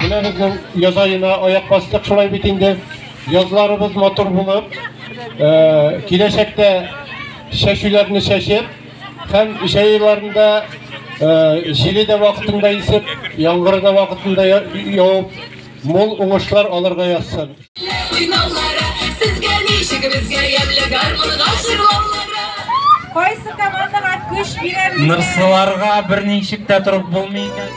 Менә безнең яз аена аяк бастык шулай бит инде. Язларыбыз матур булып, киләчәктә чәчүләрне чәчеп, һәм җәй айларында җиле дә вакытында исеп, яңгыры да вакытында явып, мул уңышлар алырга язсын. Сезгә ничек безгә ямьле гармунга җырлаулары. Кайсы командага көч бирәбез? Нырсыларга берничек тә торып булмый икән.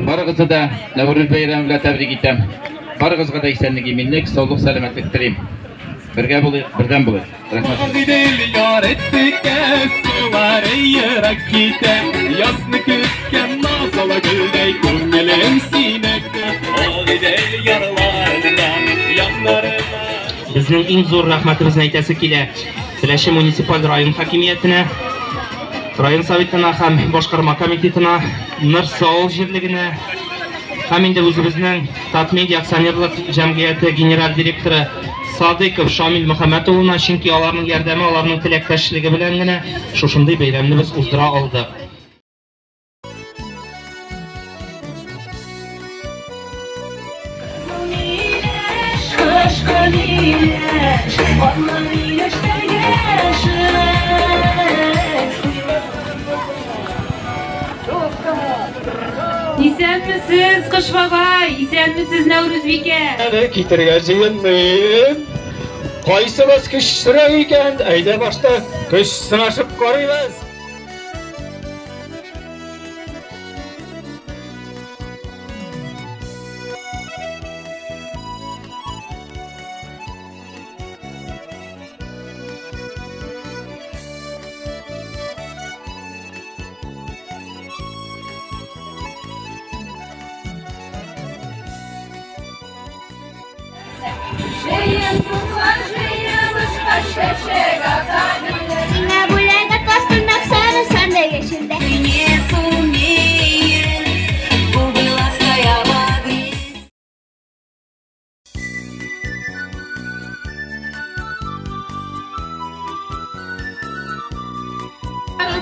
Барыгызны да Нәүрүз бәйрәме белән тәбрик итәм. Барыгызга да исәнлек, иминлек, саулык, сәламәтлек телим. Бергә булыйк, бердәм булыйк. Рәхмәт. Яр итте сулары ерак китә, язны көткән назлы гөлдәй күңелем сине көтә. Ярларында, яннарына. Безнең иң зур рәхмәтебезне әйтәсе килә Теләче муниципаль район хакимиятенә, район советына һәм башкарма комитетына, Нырсы авыл җирлегенә һәм инде үзебезнең Татмедиа акционерлык җәмгыяте генераль директоры Садыйков Шамил Мөхәммәт улына, чөнки аларның ярдәме, аларның теләктәшлеге белән генә шушындый бәйрәмне без уздыра алдык. Кышкы миләш, канлы миләштә яшел. Исәнмесез, Кыш бабай, исәнмесез, Нәүрүзбикә. Әле китергә җыенмыйм. Кайсыбыз көчлерәк икән? Әйдә башта көч сынашып карыйбыз. Җыен дуслар җыелышка чәчәк ата гөлләр. Сиңа бүләк атлас күлмәк сары сары яшелдә. Не сумеет губы лаская обогреть.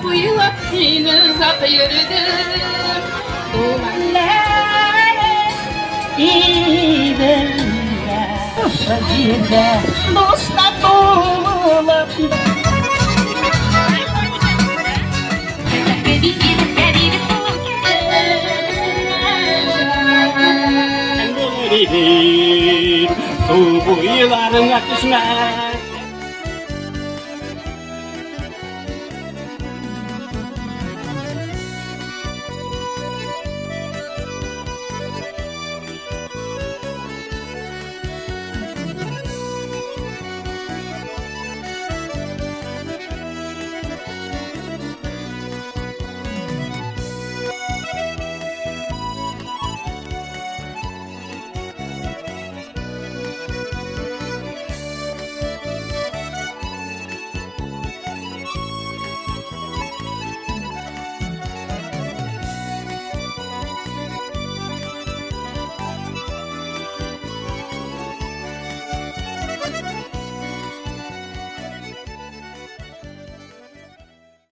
Буйлап мин озак йөрдем. Дуслар булып. Су буйларыңа төшмәс.